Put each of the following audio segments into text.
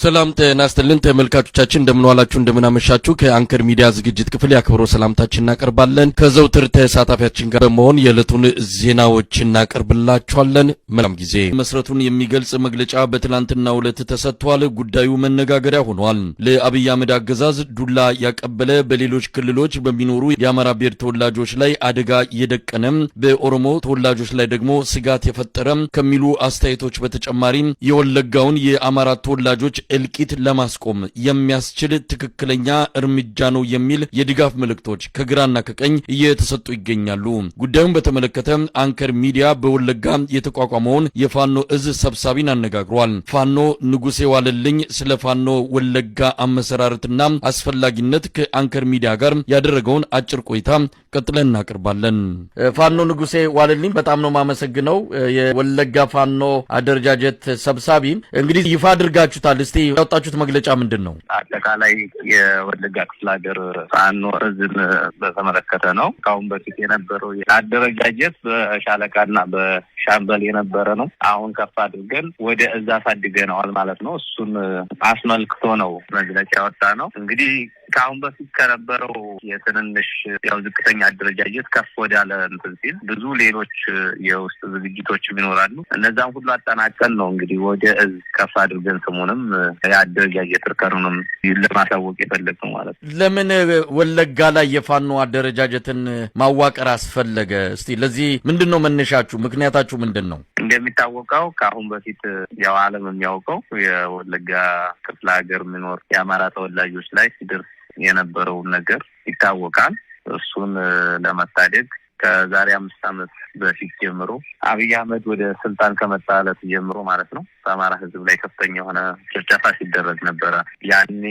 ሰላም ጤና ይስጥልን ተመልካቾቻችን፣ እንደምን ዋላችሁ፣ እንደምን አመሻችሁ። ከአንከር ሚዲያ ዝግጅት ክፍል የአክብሮት ሰላምታችን እናቀርባለን። ከዘውትር ተሳታፊያችን ጋር በመሆን የዕለቱን ዜናዎች እናቀርብላችኋለን። መልካም ጊዜ። መስረቱን የሚገልጽ መግለጫ በትላንትናው ዕለት ተሰጥቷል። ጉዳዩ መነጋገሪያ ሆኗል። ለአብይ አህመድ አገዛዝ ዱላ ያቀበለ፣ በሌሎች ክልሎች በሚኖሩ የአማራ ብሔር ተወላጆች ላይ አደጋ የደቀነ፣ በኦሮሞ ተወላጆች ላይ ደግሞ ስጋት የፈጠረ ከሚሉ አስተያየቶች በተጨማሪ የወለጋውን የአማራ ተወላጆች እልቂት ለማስቆም የሚያስችል ትክክለኛ እርምጃ ነው የሚል የድጋፍ መልእክቶች ከግራና ከቀኝ እየተሰጡ ይገኛሉ። ጉዳዩን በተመለከተ አንከር ሚዲያ በወለጋ የተቋቋመውን የፋኖ እዝ ሰብሳቢን አነጋግሯል። ፋኖ ንጉሴ ዋለልኝ ስለ ፋኖ ወለጋ አመሰራረትና አስፈላጊነት ከአንከር ሚዲያ ጋር ያደረገውን አጭር ቆይታ ቀጥለን እናቀርባለን። ፋኖ ንጉሴ ዋለልኝ፣ በጣም ነው የማመሰግነው። የወለጋ ፋኖ አደረጃጀት ሰብሳቢ፣ እንግዲህ ይፋ አድርጋችሁታል። እስቲ ያወጣችሁት መግለጫ ምንድን ነው? አጠቃላይ የወለጋ ክፍለ ሀገር ፋኖ እዝን በተመለከተ ነው። ከአሁን በፊት የነበረው አደረጃጀት በሻለቃና በሻምበል የነበረ ነው። አሁን ከፍ አድርገን ወደ እዝ አሳድገነዋል ማለት ነው። እሱን አስመልክቶ ነው መግለጫ ያወጣነው። እንግዲህ ከአሁን በፊት ከነበረው የትንንሽ ያው ዝቅተኛ አደረጃጀት ከፍ ወዳለ እንትን ሲል ብዙ ሌሎች የውስጥ ዝግጅቶችም ይኖራሉ። እነዛም ሁሉ አጠናቀን ነው እንግዲህ ወደ እዝ ከፍ አድርገን ስሙንም የአደረጃጀት እርከኑንም ለማሳወቅ የፈለግነው ማለት ነው። ለምን ወለጋ ላይ የፋኖ አደረጃጀትን ማዋቀር አስፈለገ? እስቲ ለዚህ ምንድን ነው መነሻችሁ? ምክንያታችሁ ምንድን ነው? እንደሚታወቀው ከአሁን በፊት ያው ዓለም የሚያውቀው የወለጋ ክፍለ ሀገር የሚኖር የአማራ ተወላጆች ላይ ሲደርስ የነበረውን ነገር ይታወቃል። እሱን ለመታደግ ከዛሬ 5 ዓመት በፊት ጀምሮ፣ አብይ አህመድ ወደ ስልጣን ከመጣ ዕለት ጀምሮ ማለት ነው፣ በአማራ ሕዝብ ላይ ከፍተኛ የሆነ ጭፍጨፋ ሲደረግ ነበረ። ያኔ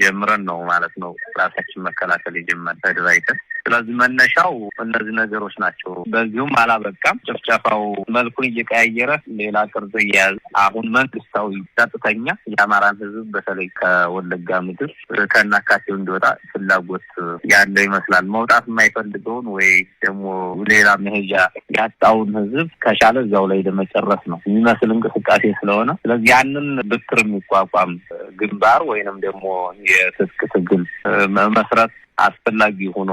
ጀምረን ነው ማለት ነው ራሳችን መከላከል የጀመርን ተደራጅተን። ስለዚህ መነሻው እነዚህ ነገሮች ናቸው። በዚሁም አላበቃም። ጭፍጨፋው መልኩን እየቀያየረ ሌላ ቅርጽ እየያዘ አሁን መንግስታዊ ቀጥተኛ የአማራን ህዝብ በተለይ ከወለጋ ምድር ከናካቴው እንዲወጣ ፍላጎት ያለው ይመስላል። መውጣት የማይፈልገውን ወይ ደግሞ ሌላ መሄጃ ያጣውን ህዝብ ከቻለ እዛው ላይ ለመጨረስ ነው የሚመስል እንቅስቃሴ ስለሆነ፣ ስለዚህ ያንን ብትር የሚቋቋም ግንባር ወይንም ደግሞ የትጥቅ ትግል መመስረት አስፈላጊ ሆኖ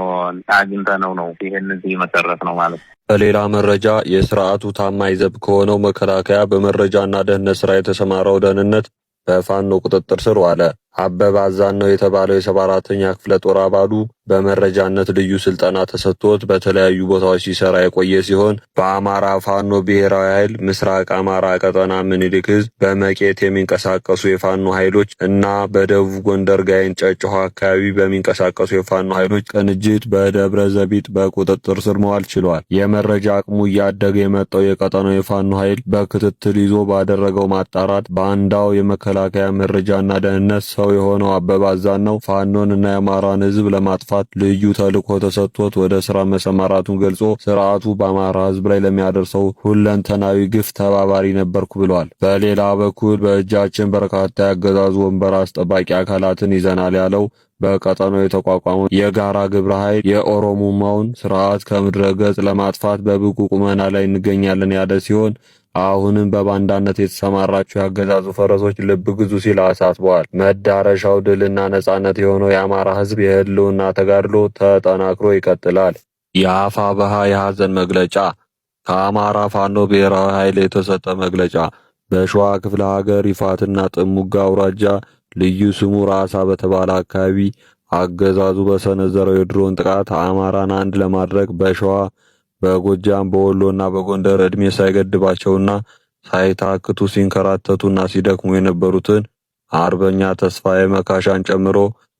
አግኝተነው ነው ይህን እዚህ መሰረት ነው ማለት ነው። በሌላ መረጃ የስርዓቱ ታማኝ ዘብ ከሆነው መከላከያ በመረጃና ደህንነት ስራ የተሰማራው ደህንነት በፋኖ ቁጥጥር ስር ዋለ። አበበ አዛነው የተባለው የ74ኛ ክፍለ ጦር አባሉ በመረጃነት ልዩ ስልጠና ተሰጥቶት በተለያዩ ቦታዎች ሲሰራ የቆየ ሲሆን፣ በአማራ ፋኖ ብሔራዊ ኃይል ምስራቅ አማራ ቀጠና ምኒልክ ዕዝ በመቄት የሚንቀሳቀሱ የፋኖ ኃይሎች እና በደቡብ ጎንደር ጋይንት ጨጨሆ አካባቢ በሚንቀሳቀሱ የፋኖ ኃይሎች ቅንጅት በደብረ ዘቢጥ በቁጥጥር ስር መዋል ችሏል። የመረጃ አቅሙ እያደገ የመጣው የቀጠናው የፋኖ ኃይል በክትትል ይዞ ባደረገው ማጣራት ባንዳው የመከላከያ መረጃና ደህንነት ሰው የሆነው አበበ አዛነው ፋኖን እና የአማራን ሕዝብ ለማጥፋት ልዩ ተልዕኮ ተሰጥቶት ወደ ስራ መሰማራቱን ገልጾ ስርዓቱ በአማራ ሕዝብ ላይ ለሚያደርሰው ሁለንተናዊ ግፍ ተባባሪ ነበርኩ ብሏል። በሌላ በኩል በእጃችን በርካታ ያገዛዙ ወንበር አስጠባቂ አካላትን ይዘናል ያለው በቀጠናው የተቋቋመው የጋራ ግብረ ኃይል የኦሮሙማውን ስርዓት ከምድረ ገጽ ለማጥፋት በብቁ ቁመና ላይ እንገኛለን ያለ ሲሆን፣ አሁንም በባንዳነት የተሰማራችሁ ያገዛዙ ፈረሶች ልብ ግዙ ሲል አሳስበዋል። መዳረሻው ድልና ነጻነት የሆነው የአማራ ሕዝብ የህልውና ተጋድሎ ተጠናክሮ ይቀጥላል። የአፋብኃ የሐዘን መግለጫ። ከአማራ ፋኖ ብሔራዊ ኃይል የተሰጠ መግለጫ። በሸዋ ክፍለ ሀገር ይፋትና ጥሙጋ አውራጃ ልዩ ስሙ ራሳ በተባለ አካባቢ አገዛዙ በሰነዘረው የድሮን ጥቃት አማራን አንድ ለማድረግ በሸዋ፣ በጎጃም፣ በወሎና በጎንደር ዕድሜ ሳይገድባቸውና ሳይታክቱ ሲንከራተቱና ሲደክሙ የነበሩትን አርበኛ ተስፋዬ መካሻን ጨምሮ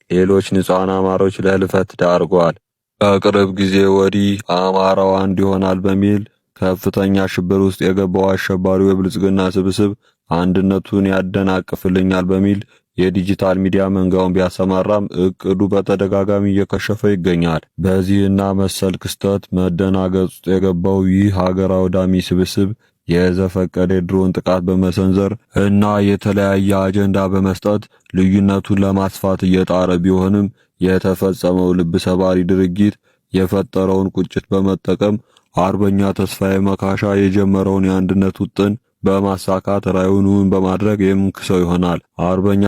ሌሎች ንጹሐን አማሮች ለህልፈት ዳርጓል። ከቅርብ ጊዜ ወዲህ አማራው አንድ ይሆናል በሚል ከፍተኛ ሽብር ውስጥ የገባው አሸባሪው የብልጽግና ስብስብ አንድነቱን ያደናቅፍልኛል በሚል የዲጂታል ሚዲያ መንጋውን ቢያሰማራም እቅዱ በተደጋጋሚ እየከሸፈ ይገኛል። በዚህና መሰል ክስተት መደናገጥ ውስጥ የገባው ይህ ሀገር አውዳሚ ስብስብ የዘፈቀደ የድሮን ጥቃት በመሰንዘር እና የተለያየ አጀንዳ በመስጠት ልዩነቱን ለማስፋት እየጣረ ቢሆንም፣ የተፈጸመው ልብ ሰባሪ ድርጊት የፈጠረውን ቁጭት በመጠቀም አርበኛ ተስፋዬ መካሻ የጀመረውን የአንድነት ውጥን በማሳካት ራዕዩን እውን በማድረግ የምንክሰው ይሆናል። አርበኛ